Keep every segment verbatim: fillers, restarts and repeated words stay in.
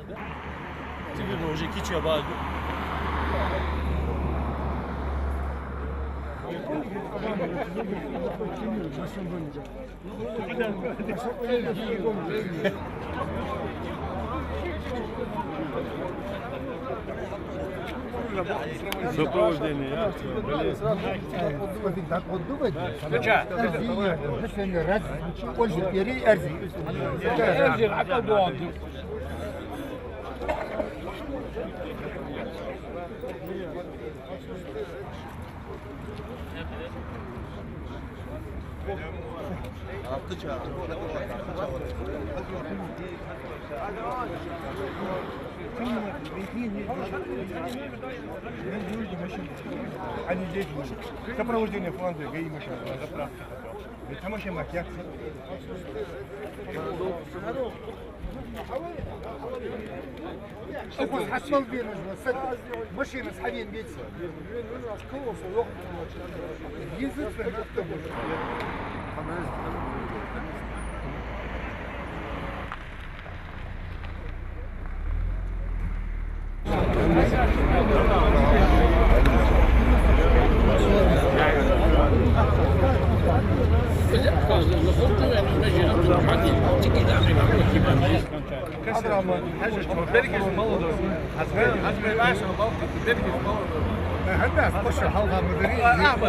Теперь мы уже кича баду. Сопровождение, я. Сопровождение фонда ГАИ машина на заправке. Ведь там вообще макет. Шо хьатӀабалла бе нажма, саг машинас хьавена беце. Еза цхьа автобус.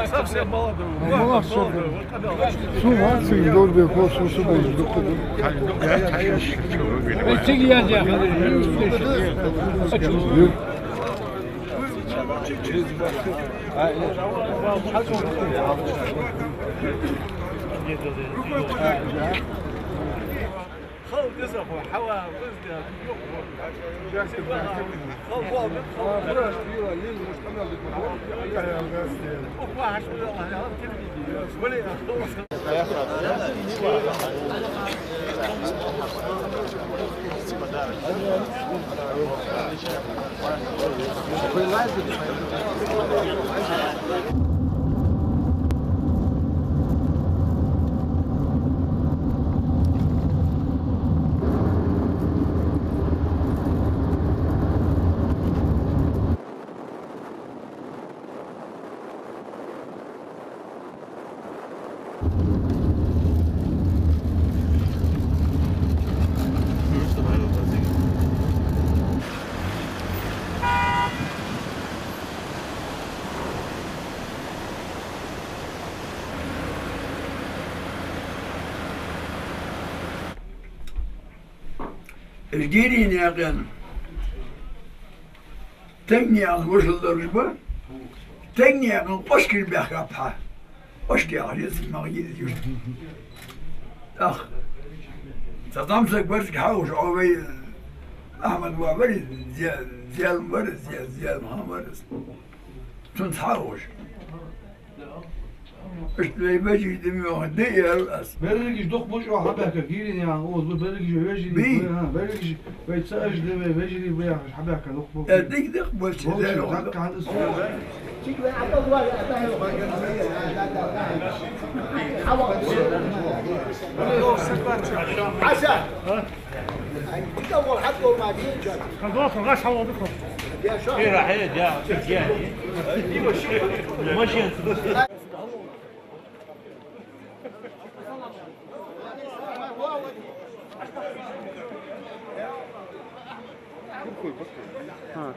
Совсем молодой. Молодой. Цу вакцин дорбе косу субай ждуку. Циги я я. Хала деза хо, хьава, визда, юхо. Хала, хала, хала. Укх вахаш вала, хала, телевидение. Вали. Эш гири наькъан. Тегнаькъан вошал дарж ба. Тегнаькъан Къошкаш баьхкаб хьа. Къошка яхаш я цига, ма гиди юрт. ТӀаккха цхьа зӀамсаг вар цига хьалхашка, Ӏовай Ахьмад ва вар из, Зе-, Зелм вар из, Зе-, Зелм хан вар из. Цунца хьалхашка. Иштта вай вежарий дӀа ма йоагӀа, де аьлар аз. Берригаш дукха ба уж хьабаьхка, гири наькъан укхаза ба, берригаш вежарий ба, хӀа, берригаш вай ца ажда, вай вежарий ба яхаш хьабаьхка дукха ба. Э, дика, дика, больше, больше, да, дакка хьадас. Хьажа! Ай, дика вол хьатӀавола ма дийцача. Хазота гӀаш хьавола дукха. Ира хье, я, я. Машин. А.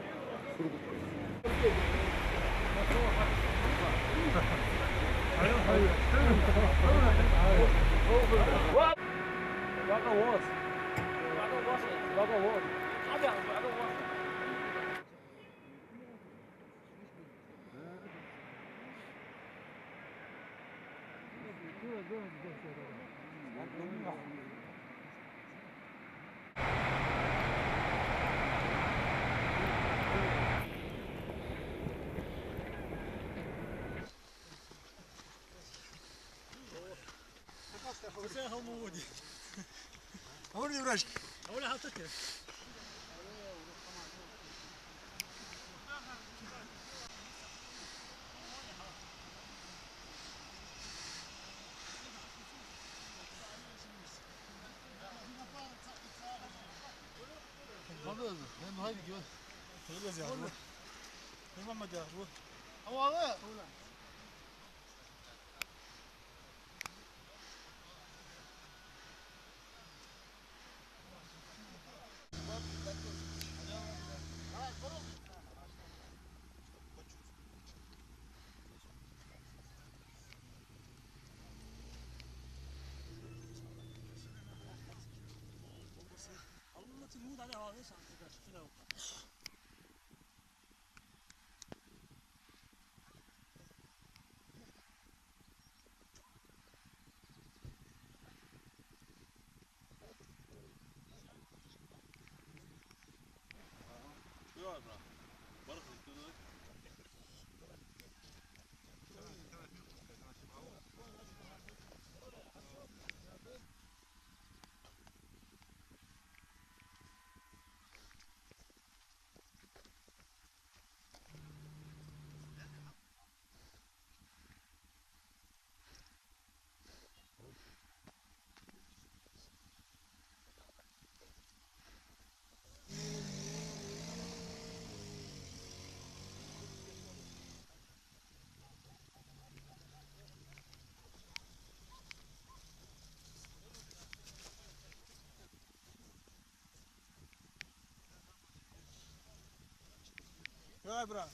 Давай, брат.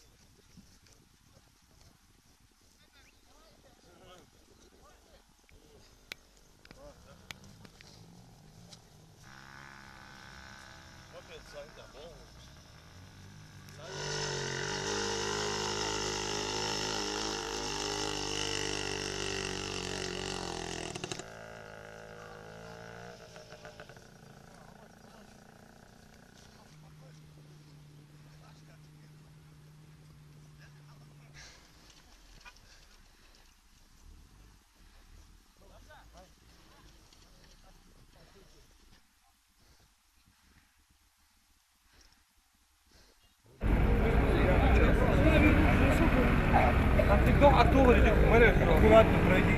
Аккуратно пройди.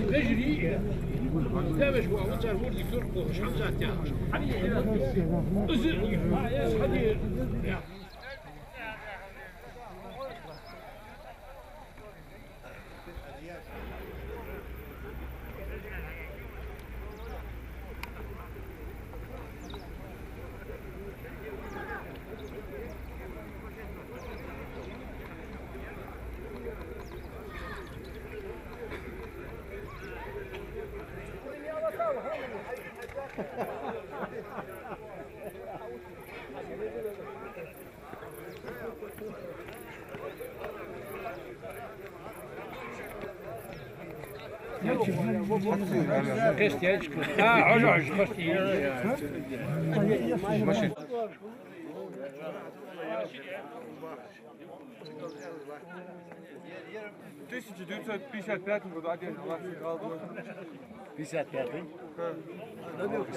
Тысяча девятьсот пятьдесят пятом году отдельно власть. Пятьдесят пятый?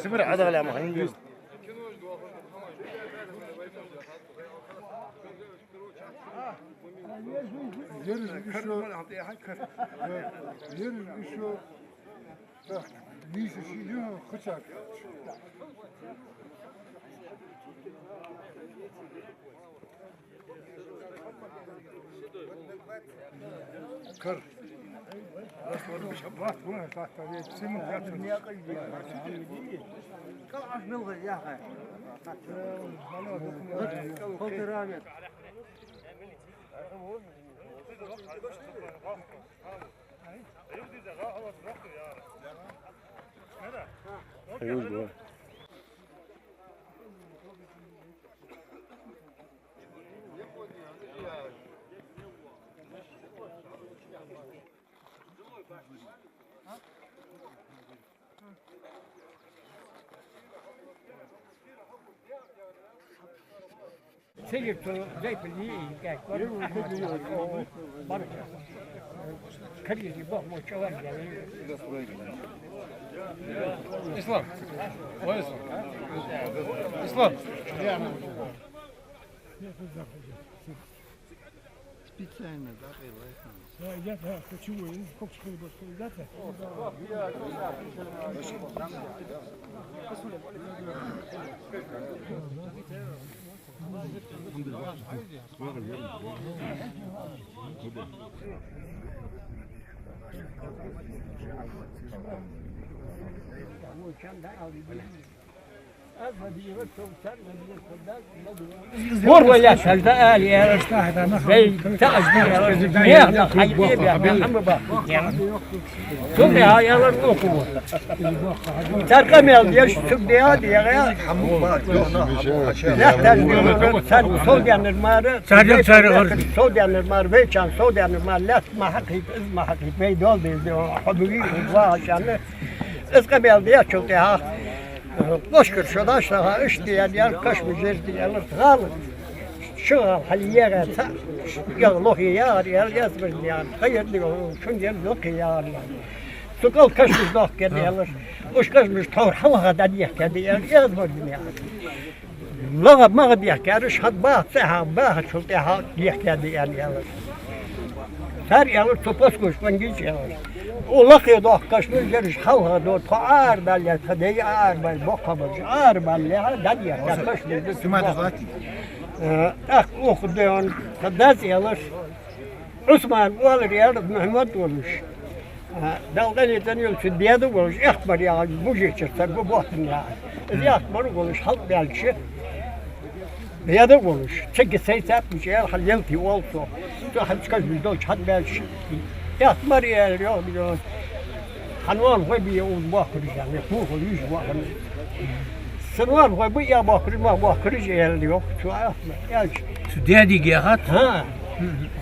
Сибирь, Адам, Лама, Хангил. Ераш ишо, да, ераш ишо, так, нийса ши ю хучак. Кар. Полтора метра. Ислам. Ой, Ислам. Ислам. Специально, да, хайлайхан. Да, я, да, хочу, я не хочу, чтобы было, да, да. Спасибо. Гур валя сажда али, вай таӀаш ди, нехан хьайкхе бе, хӀама ба. Цу тӀехьа аьлар укхо. Цар къамаьл деш, цу тӀехьа дегӀе. Лаьтташ дегӀе, цар сов даьннар мара. Цар дегӀе, цар гӀар. Сов даьннар мара, вайчарна сов даьннар мара, лаьтта ма хьакхийта, из ма хьакхийта, вай дола деза, хьо буги, вагӀаш аьнна. Из къамаьл деш, цу тӀехьа лошкара шо дӀа а шаха, иштта де аьнна, кашамаш жер де аьлар, гӀала. Ши гӀала хьалъегӀа цхьаъ, эгӀа лохе яхар, аьлар, эзбарж яхар, хайр дигал, шун дер лохе яхар, аьлар. Цу кӀал кашамаш дохкадаь, аьлар. Уж кашамаш тхьовра хьалха дӀадехкадаь, аьлар, эзбарж яхар. ЛагӀа-магӀа дехкадаь, уж хьан баха ца хьа, бахачул тӀехьа дехкадаь, аьлар. Цар аьлар, цу паскудаш вангийча, аьлар. О, лакхе дохка кашамаш, ераш хьалха до, тхо арадаьлча, тха дай арабаьлча, боккхагӀбараш арабаьлча, дӀадехка кашамаш да. Э, тӀаккха укх ден тха дас аьлар, Ӏусман оалар, аьлар, Мухьаммад волаш. А, Дала къахетам болча даьда волаш, Эхтамар яхаш, Бужечара цар ба боттан яхаш. Из Эхтамар волаш, хьалбаьлча, даьда волаш, цига сай цаьрца мича аьлар, хьал ялти оал цо. Цо хьалчкаш долча хьалбаьлча, Эхтамар аьлар, йоах, йоах. Хьа ноанахой бий укхаза боахкараш, аьнна, курхо южа боахкараш. Са ноанахой ба, я боахкараш, ма боахкараш, аьлар, йоах, цо, аьлча. Цу даьдага яхад? ХӀа.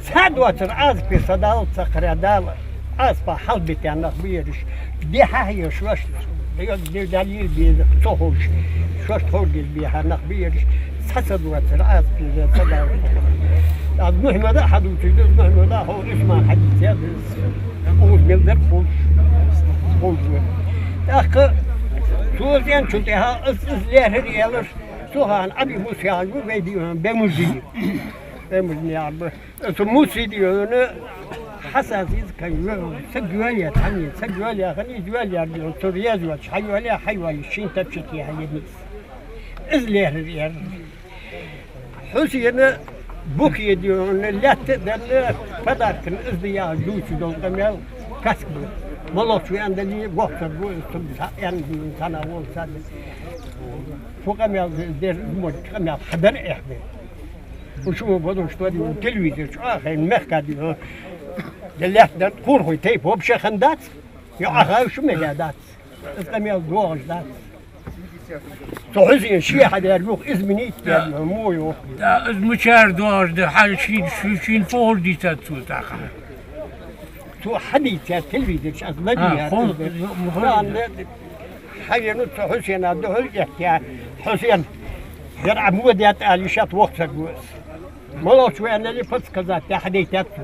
Цхьа доацар Ӏазапе са Дала ца кхара Дала, Ӏазапах хьалбита нах ба ераш. Де хьахье шоашта, де далийла беза, ца ховш, шоашта ховргдолаш бе хьа нах ба ераш. Цхьа са доацар Ӏазапе са Дала. Аз Мухьаммада хьадувцаш да, Мухьаммада хьо Ӏусман хьадийцад. Укхаза мел дар ховш, ховш ва. ТӀаккха цо зенчул тӀехьа из, из лаьрхӀар, аьлар, цу хана Ӏаби Муса яхаш ва вай дийна Бемужи. Бемужи яхаш ба. Цу Муси дийна Хьасан из кхайна, саг йоалаяь, хьанна, саг йоалаяь, хьанна, из йоалаяьр дийна, цу реза йоацаш, хьайоалаяь, хьайоалаяь, шийна тапча кхийхьа еза из. Из лаьрхӀар, аьлар. Хьусена букъе дийна лаьтта а денна, подаркаш из да яхаш дувцаш дола къамаьл каска ба. Моллагӏчо веана дале, воккха саг ва из, цун цхьа аьнна дийна, цхьанне волча сага. Фу къамаьл да, дер мо къамаьл хьадар эхь да. Уж мо бодуш тоди телевизор чу а хайна мехка дийна. Де лаьтта денна кхурхой тайпа вообще хиннадац. Йо, Ӏа хай шу мега дац. Из къамаьл доагӀаш дац. Цу Хьусена ше хьадаьр юха изменить даьр, мо йоах. Да, из мичара доагӀаш да, хьа ший, ший, шийна фу ховр дийцад цо тӀаккха? Цо хьадийцад телевизор чу, аз ладийгӀад. А, хо-, из да. Хо-, хо-, Ладно, хьавена цу Хьусена духьал этта, Хьусен, ер Ӏа мо даьд ала йиш яц, воккха саг ва из. Моллагӏчо веана дале, подсказать даь хьадайтад цо.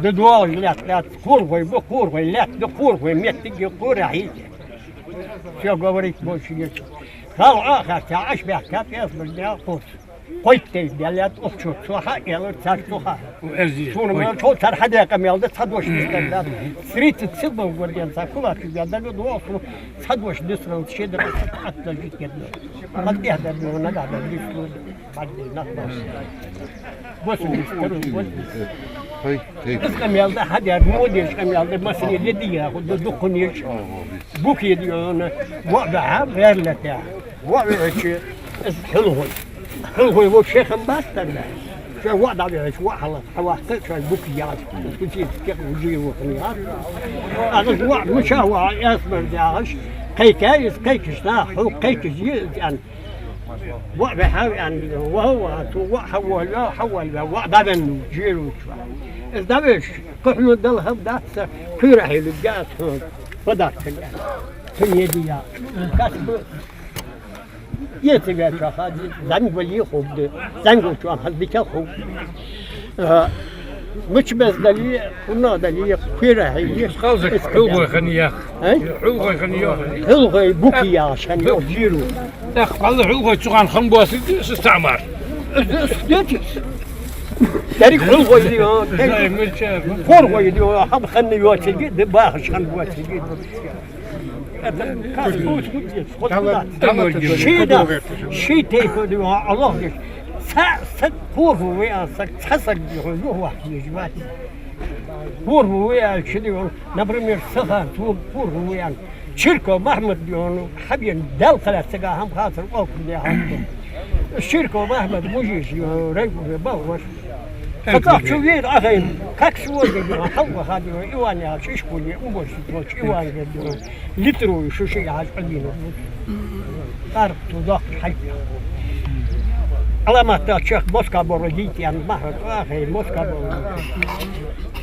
Да доагӀаш лаьтта дац, кхурхой ба, кхурхой лаьтта да, кхурхой моттиг я, кхура хьийта. Всё, говорить больше нечего. Хьалха а хаьттад, Ӏаш баьхкаб, эс бажа кхурс. Кхойтта тайпа даьлла лаьтта укх чу, цо хьа а аьлар, цар цо хьа. Сона ма цо цар хьадаь къамаьл да, цхьа дош дистар дац. Тридцать седьмого года цар кулак чу беа дага доагӀа, цхьа дош дистарал шедар отдал житет. Хьал тӀехьа дар ма нагахь дар дистар. Хьадий нах ба. Босса дистар, босса. Хай, хай. Из къамаьл да хьадаьр, мо деш къамаьл да, массане леди яху, ду-, дукхунеш. Букъе дийна, воӀ баьхьа, гӀерлата. ВоӀ веача, из хьулхой. Хьулхой вообще хиннабац тӀаккха. Шоай воӀ дӀавеача, воӀ хьалха, хьаваккха, шоай букъе яхаш. Кучи кек уже его хиннаяц. Ах из воӀ мича ваха, эс бар дагӀаш, кхайка из, кхайкаш да, хьо кхайкаш е, аьнна. ВоӀ ваьхьав, аьнна, ваха, ваха, цу воӀ хьавоалаваь, хьавоалаваь, воӀ дӀавеннав, жируча. Из дӀавеш, кхы хьона дала хӀама дац, кхуьра хьелуг яц хьона, подаркаш, аьнна. Цу еди я. Кас бу. Е ца веача хьа, зӀамига вале ховргда, зӀамигалчоа хьал дика ховргда. А, мича беза дале, хӀуннагӀа дале, кхуьра хьеле. Хьулхой хиннай яхаш. А? Хьулхой хиннай яхаш. Хьулхой букъе яхаш хиннай, йоах, жиру. ТӀаккха валлахӀи хьулхой цу хана хиннабоацилга да из стаӀмар. Из, из деций? Деррига хьулхой дий, а? Зай, мича. Кхурхой дий, а, хьаб хинна йоацилга да, бахаш хиннабоацилга да. Ший да, ший тайпа да, Аллах деш. Цхьа саг, ХурхӀу ва аьнна саг, цхьа саг дий хьона юхаваккха везаш вац. ХурхӀу ва аьлча дий хьона, например, сахан цо ХурхӀу ва аьнна, Чирков Махьмад дий хьона, хьабена Даьла кхалаца сага хӀама хацар, оалкхаш де хьалхара. Чирков Махьмад мужича дий хьона, районе бахвар. Ха тӀаккха чу вийра Ӏохайна, как сегодня дий хьона, хьалха дий хьона, Иван яхача ишколе, уборщица волча Иван дий хьона, литровый шуша яхьаш Ӏадийна. Къаркъа цу доккхача хьайга. Ӏаламат даьча чехка Москва боро дийта аьнна, Махьмад Ӏохайна Москва боро.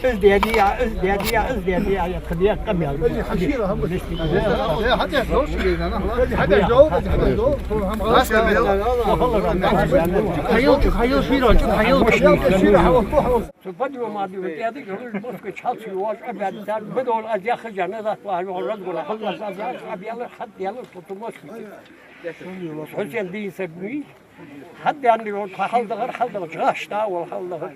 Из де дий, из де дий, из де дий, я кхы де къамаьл. Хьайыл, чу хьайыл, шийра, чу хьайыл. Цу подъёма дий хьона, тӀехьа дий хьона, Москвича хьалца йоагӀаш, обед цар, бедол аз яхха жана, аз хьоахаваьлар, разгула хьаллас аз яхха, объяла, хьатӀаелар, цу Москвича. Хьусен дийна саг вий, хьадена дий хьона, тхо хьалдахар, хьалдахача гӀаш тӀа а вола хьалдахар.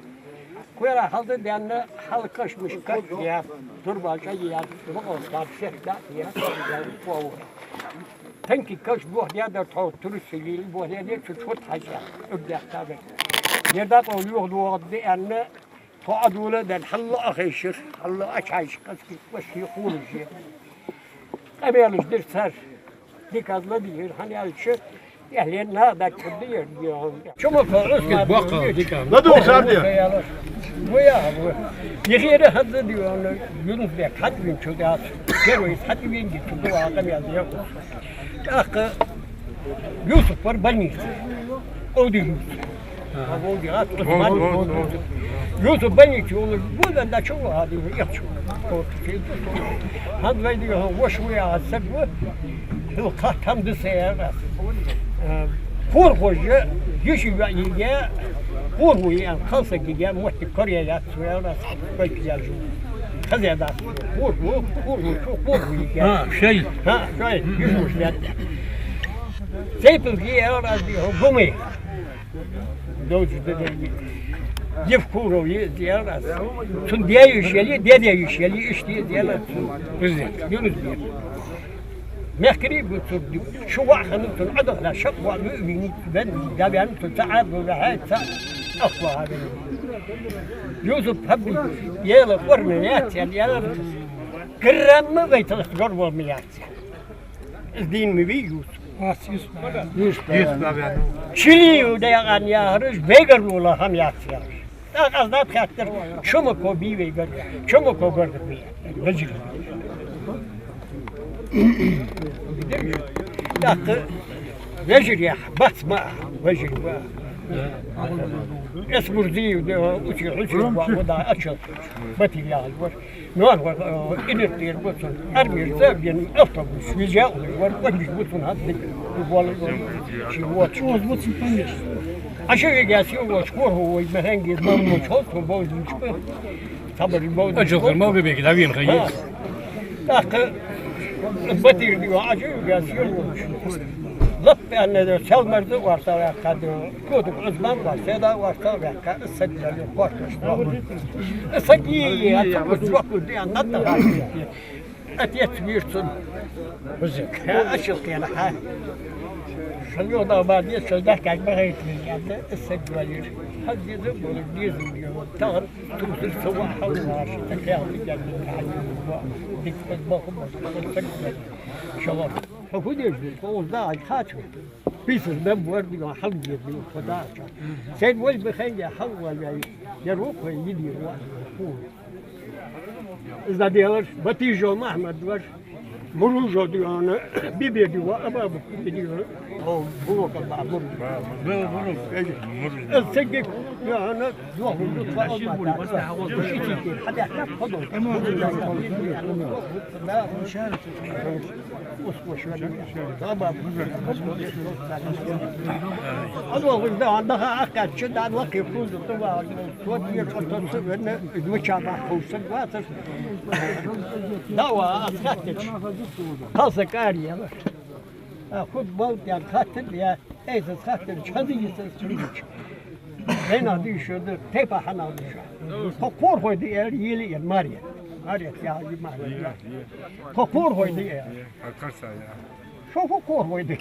Кхера хьалдадаьнна, хьалкхаш мишкаш я, турба чӀа я, бакъал кар сетта я, я, Танки каш бохдаьдар тхо, турсилийла бохдаьдар, цу чу хӀуд хьажа, угдехта бе. Ер дакъо юха догӀа деанна, тхо Ӏодоладаьнна, хьалла а хайшар, хьалла а чайш, каски, каски хулаш. Къамаьлаш дир цар, дика аз ладийгӀар, хӀана аьлча, эхлен нах даккха дир. Чумако Ӏусман бакъал дика. Ладу сарде. Вая, вая. Ехира хаза дий хьона, Юнус-Бек хьатӀавеначул тӀехьагӀа, первый хьатӀавенге, цу дуа къамаьл дехуш. ТӀаккха Юсуп вар больнице. Овди Юсуп. Ага. Овди гӀат Ӏусман. Во, во, во, во. Юсуп больнице волаш, гулдан да чу ваха дий, яхачу. Хьан вай дий хьона, воша вай а саг ва, хила кхатам да са яра. Э, ХурхӀуша, йиша ваиге, ХурхӀу ян, кхалсаг йиге, моттиг кора яц. Вай ара ас кой кияжу. Хаза дац. ХурхӀу, ХурхӀу, чу ХурхӀу йиге. А, шоай. А, шоай. Южуш лет. Цепилги ара ас дий хьона, гумы. Довза да дерги. Евкуров е ара ас. Цун даь-йиша яле, даь-даь-йиша яле, иштта е ара ас. Президент. Юнус-Бек. Мехкарий бу цу, чу ваӀ хана цун Ӏадахна шакъ ваӀ ву вини, вен, гавян цу ца Ӏабу ваьхьа, ца ахва хьавени. Юсуп хьабби, ела къорна яц, ян, ян, грамма вайталах гор вол ма яц. Из дийна ма вий Юсуп. Юсуп, Юсуп, Юсуп, Юсуп. Чилию дегӀан яхараш, вегар лула хӀама яц яхаш. ТӀаккха аз дӀатхаьттар, Чумако бий вайгара, Чумако гаргара бий. Вежарий. ТӀаккха вежарий яха, бац ма а, вежарий ва. Эсмурзиев де, учи, учи, ва, ва, да, ачал. Батир яхаш вар. Нур вар, э, инертер бу цун. Армирца бен автобус вижа улуж вар, кодбиш бу цун хат дик. Вал, чи вот. Оз бу цун, конечно. А шо вега сил вот, ХурхӀу вай мехенге, маму чхол, цун бовзучка. Сабар бовзучка. Аджал хар мавга беги, давин хайи. ТӀаккха Батир дий хьона, Ӏажу вега сил вот. Лап аьнна да, Салмарза варса ваьккхад, Кодук Ӏусман варса, седа варса ваьккха, саг дали, корташ ваьккха. Саг е, е, а цу кучу ваьккха, де, а надда хати. Отец вир цун. Хузик. Я, ачал кхена, хьа. Шал юхда баде, шал дахкаг бахайт мин, я, саг валир. Хаз деза, болу деза, я, тагар, тусир, сова, хьал, ваши, так я, я, я, дик, так, баху, баху, саг валир. Шалом. Хьо фу деш ду, хьо уж да, ай, хачу. Писар дам вар диган хьалгер ду, хьо да, ача. Сен вай бихенге хьал вал яй, я рухвай йиди ва, фу. Из да делар, Батижо Махьмад вар, Муружо диган, Биби диган, Абабу Биби диган. О, було ка ба, Муружо. Муружо. Из сеги, я, ана, Футбол тӀа хаттар я, эйсас хаттар, чхьаза йисас чунгич. Вайнах дийша да, тайпа хьанах дийша. Тхо КхурхӀой да аьлар, ели аьлар, Марья. Марья, я, я, Марья. Тхо КхурхӀой да аьлар. Шо фу КхурхӀой да?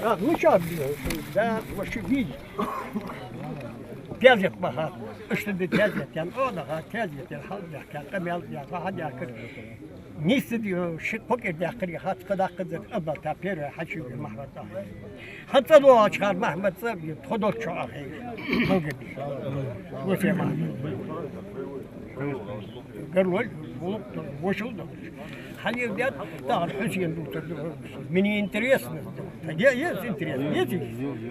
Да, ну чё, да, вообще види. Тезет баха. Что ты тезет, я, о, да, тезет, я, хал, я, я, камел, я, хал, я, как. Нийсса дий, ши кхо кӀира даьккхар, хатта кхы даккха дезар, абал та первый хьачуйир Махьмад-Ахьи. ХӀанз цӀа доагӀача хана Махьмад цӀа, тхо долчча Ахьи. Мага дий. Васе Махьмад. Гарлой, вошал да. Хьалил дед, тахар Хьусен дувцар да. Мне интересно. Таге есть интерес, нет?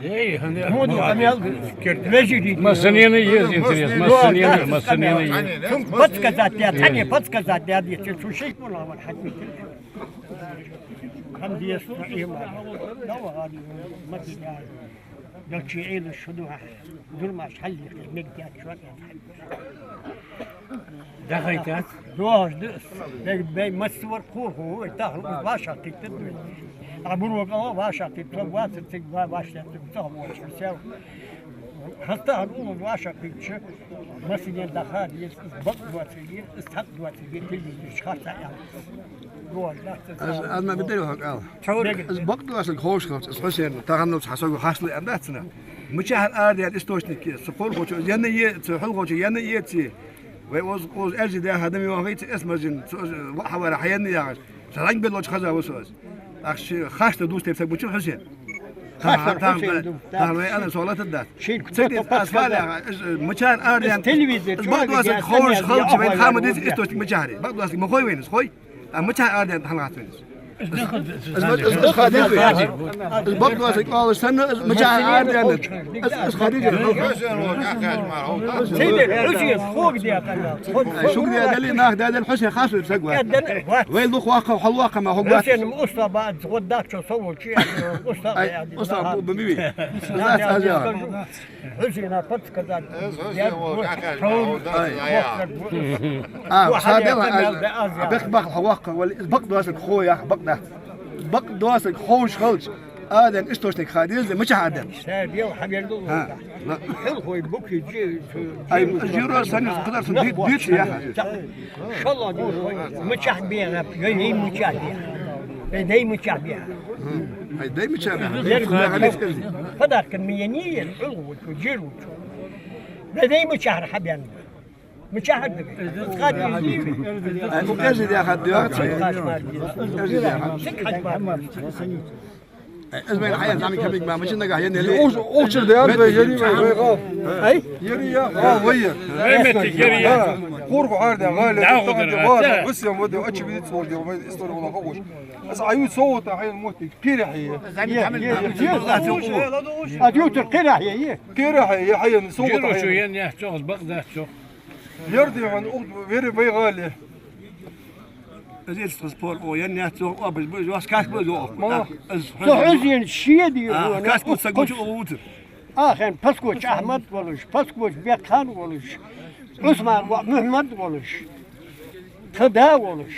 Эй, хӀана? Ну, ну, а мел вежири. Массанена есть интерес, массанена, массанена есть. Цунга подсказать дед, хьане подсказать дед, если цу шейх муна вар хьакмитил. Хандес, Иман. Давай, Мадина. Дочи Эйла шуду хьа. Дурмаш хьалли, мегдяк шуат. Дахайтац? Дош дус. Бей, бей, массавар кхо ху, ой, тахал уж ваша кхийтта дуй. А бурвак ала ваша кхийтта, цо вацар циг ва-, ваша кхийтта, цо хам вача, сел. Хаста хам улуж ваша кхийтта, масиген даха, дез, из бакъ доацар, из цхьакъ доацар, телевизор харца ял. Дош дац. Аз, аз ма битари хьакъал. Чавр. Из бакъ доацар ховш хилча, из Хьусен, таханлуц хьасагу хьасли андацна. Мичахьара арадаьннад источник, цу кхорхочо янна е, цу хьулхочо янна е ци. Вай оз, оз эрзи даьха дами вахица эс мазин, цу оз ва хьавара хьаянна ягӀаш. Ца ланг беллочу хаза ва со оз. Ахчи хашта дустер саг бучу Хьусен. Хашта Хьусен ду. Тахар вай ана солата дац. Шин ца дис кутата асфал подсказать. Яга, из, э, мичахьара арадаьннад. Из телевизор из бакъ доацар ховш хилча, вай хама дис источник мичахьара. Бакъ доацар ма хой вайнас, хой. А мичахьара арадаьннад хьалгӀац вайнас. Из, из, из, из хадир вай. Из бакъ доацар кӀалаш санна, из мичахьара арадаьннад. Из, из хадир вай. Сидер, Хьусен, хог де хана. Ай, шуг де дали, нах де дали, Хьусен хасур саг ва. Вай лух вакха, хьал вакха ма хог ва. Хьусен, устаба, гӀоддахчо со волчи, устаба. Ай, устаба, бу, бу, бу. Хьусена подсказать. Э, Хьусен, вот, как раз, вот, да, да, я. А, садела, а, бех бах хавакка, вал, бакъ доацар хо я, бакъ да. Бакъ доацар ховш хилча, арадаьннад источник хадир, мичахьара арадаьннад. Садел хабер ду. Ха. Хил хой букви жи. Ай, жиро санис кадар сан ди, ди, я. Шалла ди хой. Мичахь бегӀа, ей мичахь бегӀа. Ей мичахь бегӀа. Ай, дай мича. Подаркан мияние, улгучу, жиручу. Дай мича хабян. Мича хабян. Ай, ну, каждый день хабян. Каждый день хабян. Аз вайн хьаян замик хабик ма, мича нага хьаян яли. Уж, уж чир да, вай, яли, вай, вай, гӀав. Ай? Яли я, гӀав, вай. Вай метте, яли я. Хургу хьар да, гӀали, да, тагӀа да, гӀали, гӀав, да. Усям вода, ачи бит сложил, вай, история вала хавуш. Аз аю совгӀата хьаян моттиг, кирахье. Аз ютар кирахье, е. Кирахье, е хьаян совгӀата хьаян. Жиро шу ян яхчох, аз бакъ даччох. Ярди хьан угд вери вай гӀали. Аз ецтхаз пор, о, ян яхцох, о, баз, баз, вас каш баз, о. Ма. Аз со Хьусен шеди, а, о, каш баз, са гучу, о, утр. Ахен Паскоч Ахьмад волуш, Паскоч Бекхан волуш, Усман ва Мухьмад волуш, тха да волуш.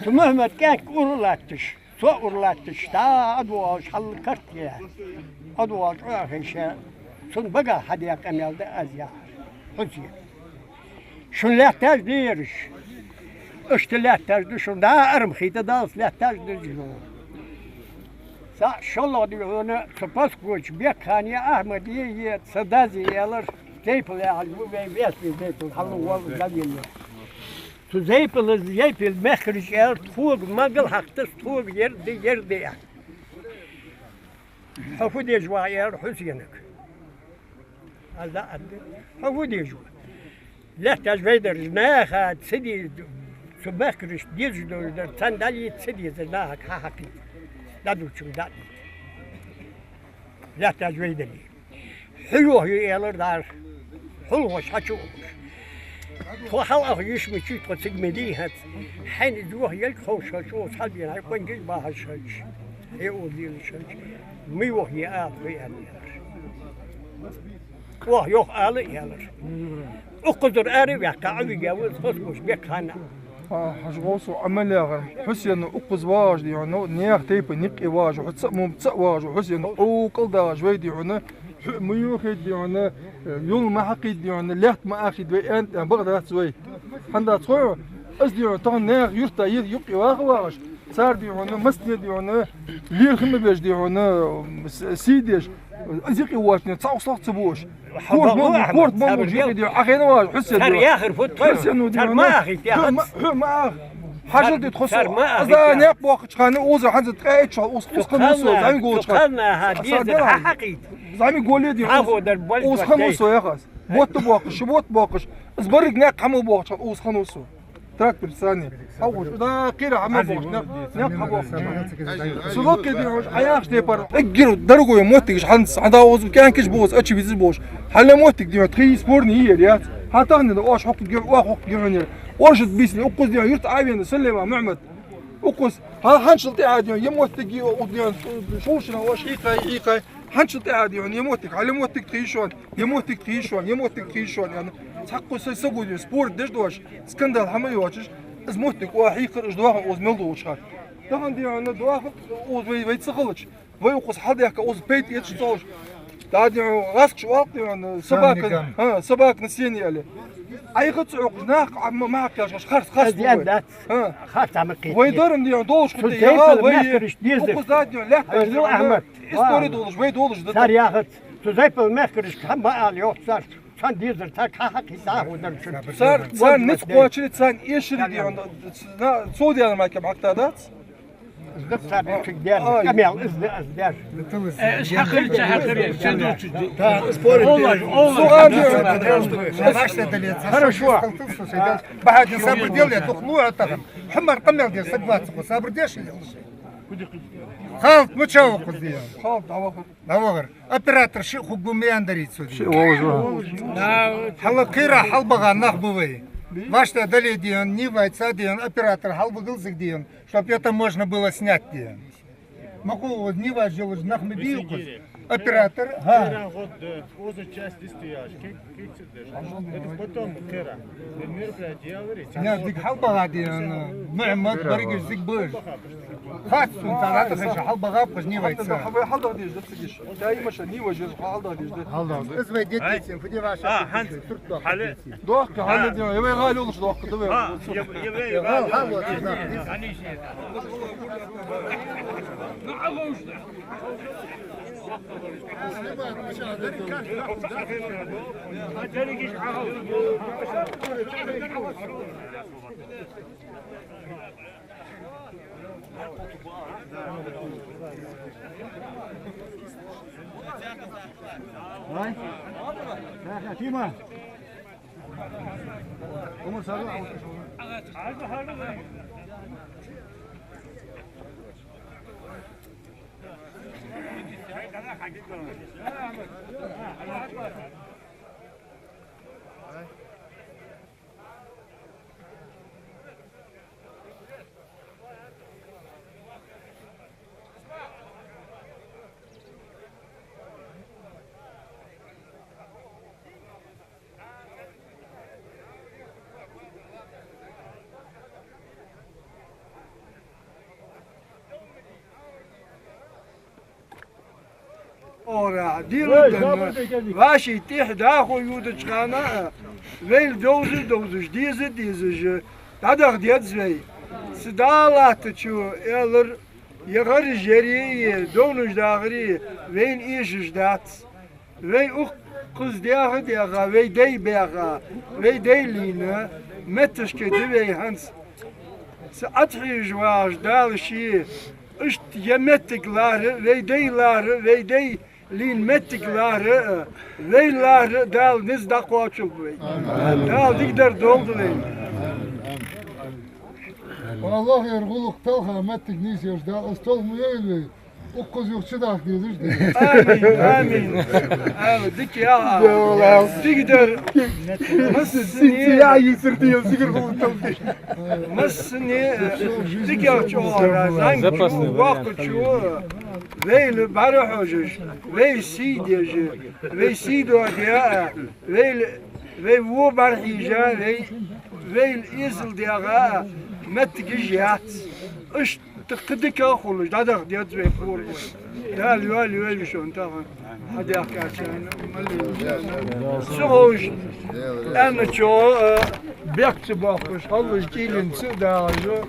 Цу Мухьмад кӀаьнк ур латташ, со ур латташ, дӀа а доагӀаш хьал карт я. А доагӀаш Ӏохайша, цун бага хьадаь къамел да аз яхар. Хьусен. Шун лаьтташ дераш. Ишта лаьтташ да шун, дӀа арам хийта даллалц лаьтташ дераш ду. Са шоллагӀа дий хьона, цу Паскоч Бекхане, Ахьмаде, е ца дазе аьлар, Зайпал яхаш бу вай, веслий Зайпал, хьалла волла дагелла. Цу Зайпала, Зайпал мехкараш аьлар, тхога магал хьахтас, тхога ер де, ер де аьлар. Хьо фу деш ва аьлар Хьусенага. Алла адда. Хьо фу деш ва? Лаьтташ вай дараш, наха ца де, цу мехкараш дезаш долаш дар, царна дӀалийца ца дезар, нахага хьахьакхийта. ДӀадувцачунга дӀадийца. Лаьтташ вай дарий. Хьо йохаю, аьлар дӀара. Хьулхош хьачу ухаш. Тхо хьалаха йиш мичий, тхо цига ма дий хӀац. Хьайна из йохаялга ховш хилча, оцу хьалбена хьай къонгаш бахьаш хилча, хье оза лелаш хилча, ма йохае ала хьо, аьлар. Оха йоха ала, аьлар. Укхазара ара а ваьккха, Ӏовига ваз Паскоч Бекхана. А, хьажа гӀовсу Ӏамал яхар. Хьусена укхаза вагӀаш дий хьона, наьха тайпан юкъе вагӀаш, хьо цаӀ мо цаӀ вагӀаш, Хьусена къовкъал дагӀаш вай дий хьона, хьо ма йохийта дий хьона, юл ма хьакхийта дий хьона, лаьтта ма ахийта вай, аьнна, бакъ дац вай. ХӀана дац хой? Аз дий хьона, тахан наьха юрта е юкъе ваха вагӀаш, Цар, дий хьона, массане, дий хьона, лерхӀам беш, дий хьона, с-, сий деш, из юкъе воацаш, цхьа укх лохца бу уж. Корта мо, корта мо, мужики, дий хьона, Ӏа хьена важ, Хьусен, дий хьона. Хьусен, ну, дий хьона. Хьо ма, хьо ма ах. Хьажал, дий хьона, хьо со. Аз а никъ боаккхача хана, укхаза хӀанз ткъаь итт шо, укх, укх хана со, зӀамига волча хана. Цар дер хьа. ЗӀамига воле, дий хьона. Укх хана со яхаш. Ботта боаккхаш, ши ботта боаккхаш. Из берриг никъ хьа ма боаккхача хана, укх хана со. Трактор сани. Хьо гуш, да, кхера хьа ма боаккхаш, никъ, никъ хьа боаккхача хана. Со лакхе, дий хьона, Ӏа яхача тайпара. Эггара дорогой моттигаш хӀанз, хӀанз укхаза кӀаьнкаш болаш, ачи визаш болаш. Хьале моттиг, дий хьона, тхоай сборни яр яц. Хьа тахан оаш хьокхаргья, оаха хьокхаргья хьона яр. Оршот бийсан, укхаза, дий хьона, юрта Ӏавена Сулейман Мухьмад. Укхаза, хьа-, хӀанзчул тӀехьа, дий хьона, е моттиг, е, дий хьона, шоашта оаш хьийкхай, хьийкхай. ХӀанзчул тӀехьа, дий хьона, е моттиг, хьале моттиг тхоай шоана, е моттиг тхоай шоана, е моттиг тхоай шоана, аьнна. Цхьаккха сай сагота, спор деш доацаш, скандал хьа ма йоацаш, из моттиг оаха хьийкхар уж доахан укхаза мел долча хана. Тахан, дий хьона, доахан укхаза вай, вай ца хилча, вай укхаза хьалдаьхка укхаза пайда эцаш ца хулаш. Да, дий хьона, гӀазкхаша оал, дий хьона, собака, хӀа, собака на сене, аьле. Ӏайха ца Ӏокхаш, нах Ӏа ма, ма кхаьчаш, харц, харц ву вай. ХӀа. Харц ма кхет. Вай даран, дий хьона, долаш хӀу тӀа яха вай. Укхаза, дий хьона, лаьтташ, дий хьона, истори долаш, вай долаш да. Цар яхац, цу Зайпал мехкарашка хӀама ма ала йоах цар. Цхьан дезар царга хьа хьакхийта хӀу дар шун. Цар, цар низ кхоачари, царна эшари, дий хьона, на, цо дена ма кем хьакта дац. Из да цар чуг дер, къамаьл из да, из дер. Э, из хьакхарий, ца хьакхарий, ца дувцаш. Да, спорить. Олаш, олаш. Суган, дий хьона. Хорошо. Бахьадин сабр дел, я тухлу атаган. Хьамар къамаьл дер, согласен, сабр деш. Халат, ну чё вы куди? Халат, давай. Давагар. Оператор ши хӀугу меандариц. Ши вовзу. Хьала кхера хьалбаха нах ба вай. Вашта дале, дий хьона, Нивайца, дий хьона, оператор хьалбагал зиг, дий хьона, чтоб это можно было снять, дий хьона. Ма ху, вот Нива жилаж нах ма бий укхаза. Оператор, хӀа. Уза часть стоящих. Это потом кхера. Мероприятие, я говорю. Ня, дика хьалбаха, дий хьона, Мухьаммад, баргаш зиг баш. Хац сона, цар хьатӀа хьежа хьалбаха, пхаш Нивайца. Хьабай хьалдагӀа деза, да ца гиш. Да, имаша, Нива жир, хьалдагӀа деза. ХьалдагӀа. Из вай детей, фу де ваша. А, хӀанз. Туртух. Хьале. Дохка, хьале, дий хьона, я вай гӀали улуш дохка, да вай. А, я, я вай, я вай. ХӀал, хӀал, вот, да. Ай? Ай, Фатима. Умар, сарва. Ора, дийла данна, ваший тӀехьа дӀахо йодача хана, вайл довза, довзаш, деза, дезаш, дӀадаха деза вай. Са дӀа латтачо, аьлар, я гӀараш яри, довнаш дахари, вайна эшаш дац. Вай укхаза даьха, даьха, вай дай баьха, вай дай лийна, метташка да вай хӀанз. Са Ӏатхьежа вагӀаш Дала ше, иштта я меттиг лара, вай дай лара, вай дай лийна меттиг лара, вай лара, Дала низ дӀакхоачалба вай. Дала дикадар долда вайна. Аллах, ер гӀулакх талха меттиг нийсъеш Дала, ас талха ма йойла вай. Укхаза юха чудахка дезаш да. Амин, амин. Ала, дика яла. Дика дар. Массане. Син, син, я, йисар дийла, сигар гултал. Массане, э, дика яла чугӀара, зӀамига чу, воккха чу, вайна бӀарахьожаш, вай сий деш, вай сий доаде, вай, вай во бӀарахьежа, вай, вай эзал дегӀа, меттигаш яц. Иштта кхы дика а хулаш, дӀадаха деза вай пхур. Дала йоалла йойла шоана тахан. Хьадаьхкачарна, маллин. Ца ховш, аьнначо, э, бехк ца боаккхаш, хьаллаш кӀийлен ца а дагӀаш,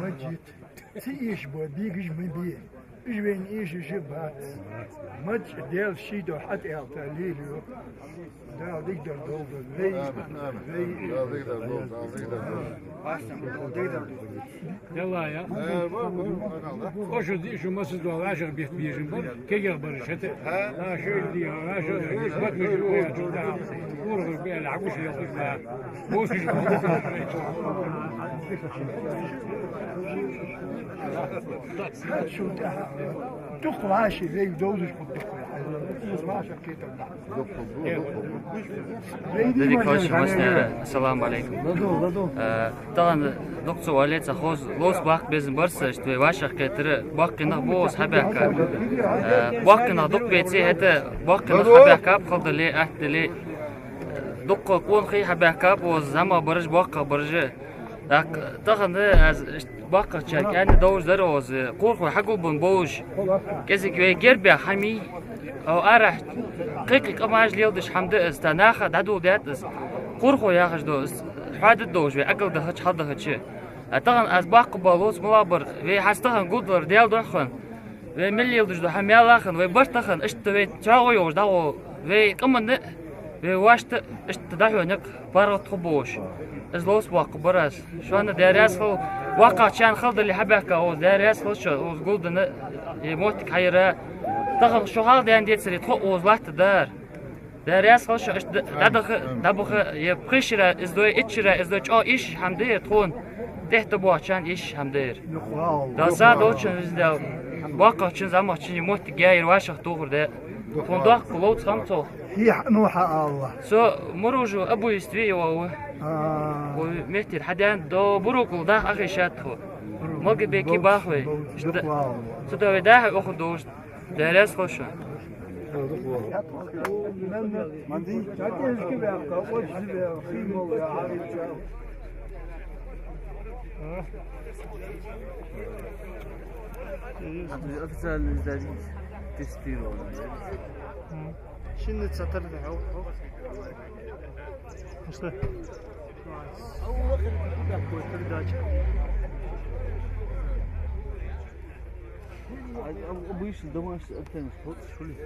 Маджид. Цу эшабола бегаш ма бе. Уж вайна эшаш бац. Маджид Даьла ший духьа хьатӀаялийта лелаю. Дала дикадар долда вай. Амин, амин. Вай. Дала дикадар долда, Дала дикадар долда. Дала я. Э, во, во, во, во. Ошу ди, шу масса дола вӀашагӀбехк бежан бар, кегех бараш хӀаьта. А, шу ди, а, шу ди, бат муж ю, я, шу да. Ургъуш бе, ала, хьагуш, я, шу да. Босуш, шу да. Дукха вӀаши вай довзаш хӀу дукха. Вай вӀашагӀкхетар да. Деррига хьош маснера. Ассаламу Ӏалайкум. Э, тахан дукха ца вале а ца хоза, ловца баккха безам бар са, иштта вай вӀашагӀкхетар, боккхий нах ба укхаза хьабаьхкаб. Э, боккхий нах дукха беце, хӀаьта боккхий нах хьабаьхкаб, хала дале, атта дале. Дукха къонахий хьабаьхкаб укхаза, зӀамагӀбараш, боккхагӀбараш. ТӀаккха тахан аз иштта боккхагӀчарга аьнна довза дар укхаза, кхурхой хьагулбенна болаш. КӀезига вай гербаь хӀама я, укх арахьа кхы-кхы къамаш леладеш хӀама да из, тха наха дӀадоладаьд из. Кхурхой яхаш да из, хьоададолаш вай, ӀагалагӀа дахача, хьалдахача. А тахан аз боккха ба ловца мел бар, вай хӀанз тахан гулдалар Даьла духьа хинна. Вай мел леладеш да хӀама мел лахана, вай барт тахан, иштта вай чӀоагӀо йолаш дӀагӀо, вай къаманна, вай воашта, иштта дӀахьо никъ паргӀата хургболаш. Из ловца боккха бар аз. Шоана Даьла раьза хилва, боккхагӀчарна хала дале хьабаьхка укхаза, Даьла раьза хилва шоана укхаза гулденна, е моттиг хьайра. Тахан шо хьалдаьнна децаре тхо укхаза латтаргдар. Даьла раьза хилва шо, иштта дӀадаха, дӀабаха, е пхи шера из дой, итт шера из дой, чӀоагӀа эшаш хӀама да ер тхона, тӀехьа тӀабоагӀачарна эшаш хӀама да ер. Дала са долчун веза Даьла, боккхагӀчун, зӀамагӀчун моттиг я ер вӀашагӀтохар да. Тхона доккха ловца хӀама цох. Хьехь, ну, хьа Аллах. Со Муружев Абу-Юсуп ве йоах. А. Вай мехтира хьадаьнна до Бурукул даха ахи шатхо. Малгобеке бах вай. Иштта. Цу тӀа вай даха оха долаш. Даьла раьза хилва шоана. Официальный издатель тестировал. Шин цатар да, хьо, хьо. Что? Передача. А, а, обычно домашний антенна, вот, что ли?